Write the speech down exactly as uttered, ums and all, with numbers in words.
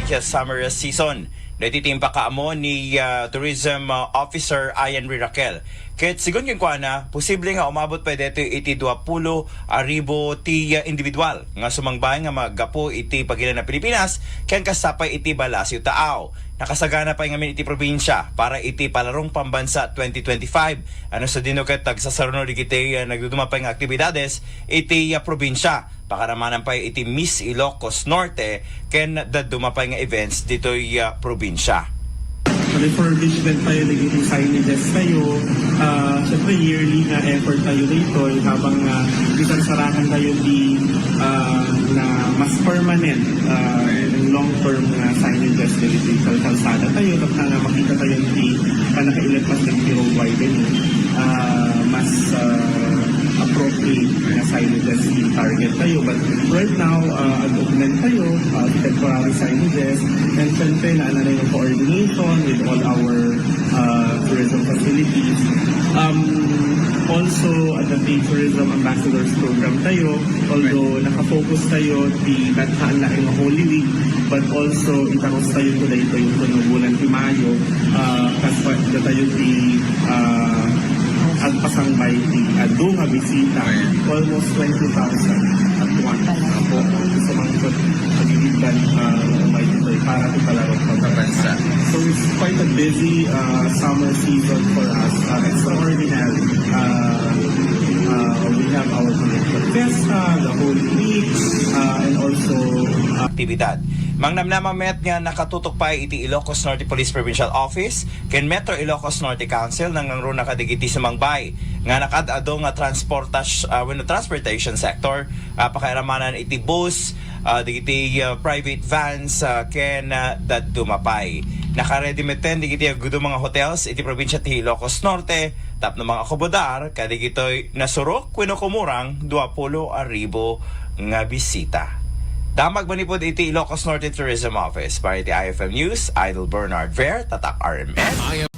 Sa summer season, daytoy ti impakaammo ni, ah, Tourism, ah, Officer Ian Riraquel. Ket segun kenkuana, posible nga umabot pay daytoy iti dua pulo a ribu ti, ah, individual nga sumangbay nga maggapu iti pagila na Pilipinas ken kasta pay iti Balasio Taaw. Nakasagana pay ngamin iti probinsia para iti Palarong Pambansa twenty twenty-five. Ano sa dino ket agsasaruno digiti, ah, nagduduma pay nga aktibidades iti, ah, probinsia. Pakaramanan pay iti Miss Ilocos Norte ken dadduma pay nga events ditoy, ah, probinsia. Refurbishment tayo, naging signages tayo. Ah, syempre, yearly nga effort tayo dito. Habang, ah, isarsarakan tayo di, ah, na mas permanent, ah, and long-term nga signages dito sa kalsada tayo. Tapos na makita tayo di, ah, nakailapas ng road widening. Ah, mas, ah, appropriate nga signages i-target tayo. But right now, ah, ag-augment tayo, ah, temporary signages, and syempre, naana na yung coordination with all our, ah, tourism facilities. Um, also, at the Tourism Ambassadors Program tayo, although nakafocus tayo di dathaan laeng nga Holy Week, but also itarus tayo to daytoy yung tunubulan ti Mayo, ah, kas pa, datayo ti, ah, agpasangbay ti adu nga bisita, almost twenty thousand at once. Apo, sumangkot agigiddan, ah, umay ditoy para ti Palarong Pambansa. So it's quite a busy, ah, summer season for us. Ah, extraordinary. Ah, ah, we have our Collection Fiesta, the Holy Week, ah, and also, ah, aktibidad. Mangnamnama met nga nakatutok pay iti Ilocos Norte Police Provincial Office ken Metro Ilocos Norte Council nangnangruna kadagiti sumangbay nga nakaad-adu nga transportas-, ah, wenno transportation sector, ah, pakairamanan iti bus, ah, dagiti, ah, private vans, ah, ken, ah, dadduma pay. Naka-ready metten dagiti agduduma nga hotels iti probinsia ti Ilocos Norte tapno mangakomodar kadagitoy nasurok wenno kumurang dua pulo a ribu nga bisita. Damag manipud iti Ilocos Norte Tourism Office. Para iti I F M News, Idol Bernard Ver, Tatak R M N.